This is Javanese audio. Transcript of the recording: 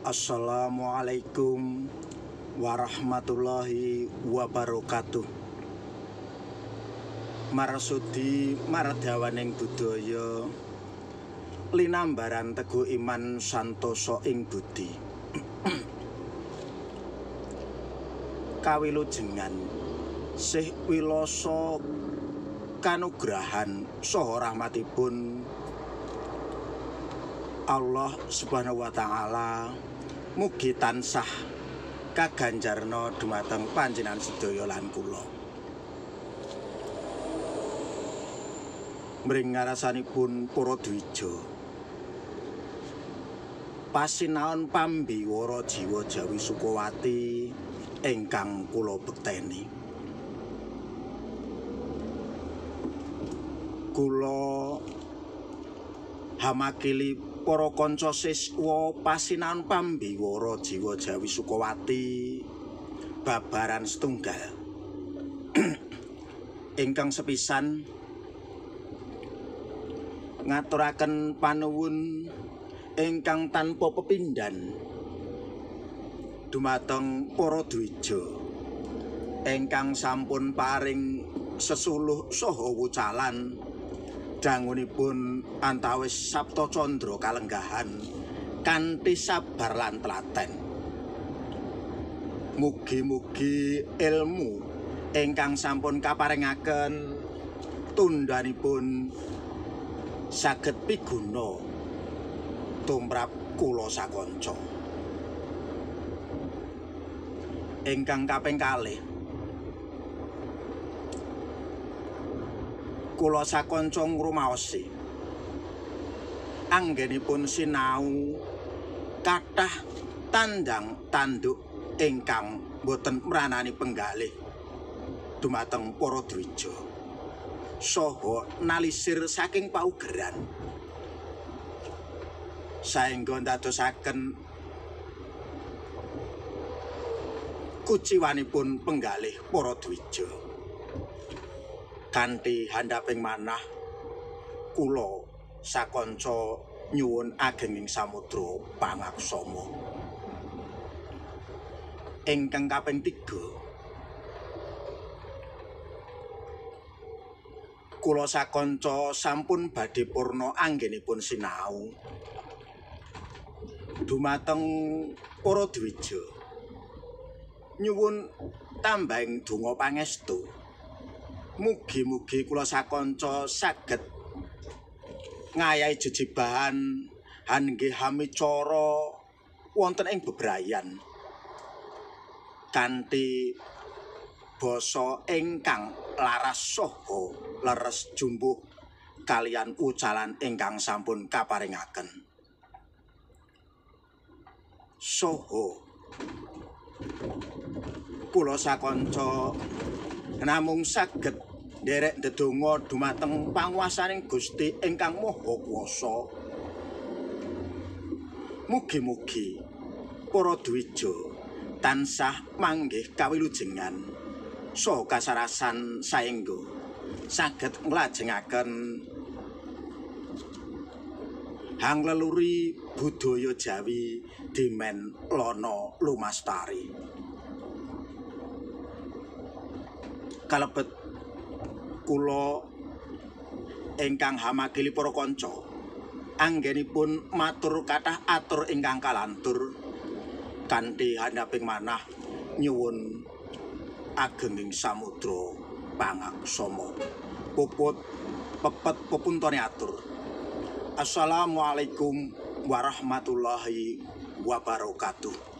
Assalamualaikum warahmatullahi wabarakatuh. Marsudi mardawaning budaya linambaran teguh iman santosa ing budi. Kawilujengan sih wilasa kanugrahan saha rahmatipun Allah Subhanahu wa taala mugi tansah kaganjarna dumateng panjenengan sedaya lan kula. Mring ngarasanipun para dwija, pasinaon pambiwara jiwa Jawi Sukawati ingkang kula bekteni. Kula hamakili para kanca siswa pasinaon pambiwara jiwa Jawi Sukawati babaran setunggal. Ingkang sepisan ngaturaken panuwun ingkang tanpa pepindhan dumateng para dwija ingkang sampun paring sesuluh saha wucalan dangunipun antawis Sapta Candra kalenggahan kanthi sabar lan telaten. Mugi-mugi ilmu ingkang sampun kaparingaken tundhanipun saged piguna tumrap kula sakanca. Ingkang kaping kalih, kula sakanca ngrumaosi anggenipun sinau kathah tandang tanduk ingkang boten mranani penggalih dumateng para dwija saha nalisir saking paugeran saengga ndadosaken kuciwanipun penggalih para dwija. Kanthi handaping manah kula sakanca nyuwun agenging samudra pangaksama. Ingkang kaping 3, kula sakanca sampun badhe purna anggenipun sinau dumateng para dwija nyuwun tambahing donga pangestu. Mugi-mugi kula sakanca saged ngayahi jejibahan hanggih hamicara wonten ing bebrayan kanthi basa ingkang laras saha leres jumbuh kaliyan ucalan ingkang sampun kaparingaken. Saha kula sakanca namung saged nderek ndedonga dumateng panguwasaning Gusti ingkang Maha Kuwasa. Mugi-mugi para dwija tansah manggih kawilujengan saha kasarasan saengga saged nglajengaken hangleluri budaya Jawi dimen lana lumastari. Kalebet kula ingkang hamakili para kanca anggenipun matur kathah atur ingkang kalantur kanthi handaping manah nyuwun agenging samudra pangaksama. Puput pepet pepuntone atur. Assalamualaikum warahmatullahi wabarakatuh.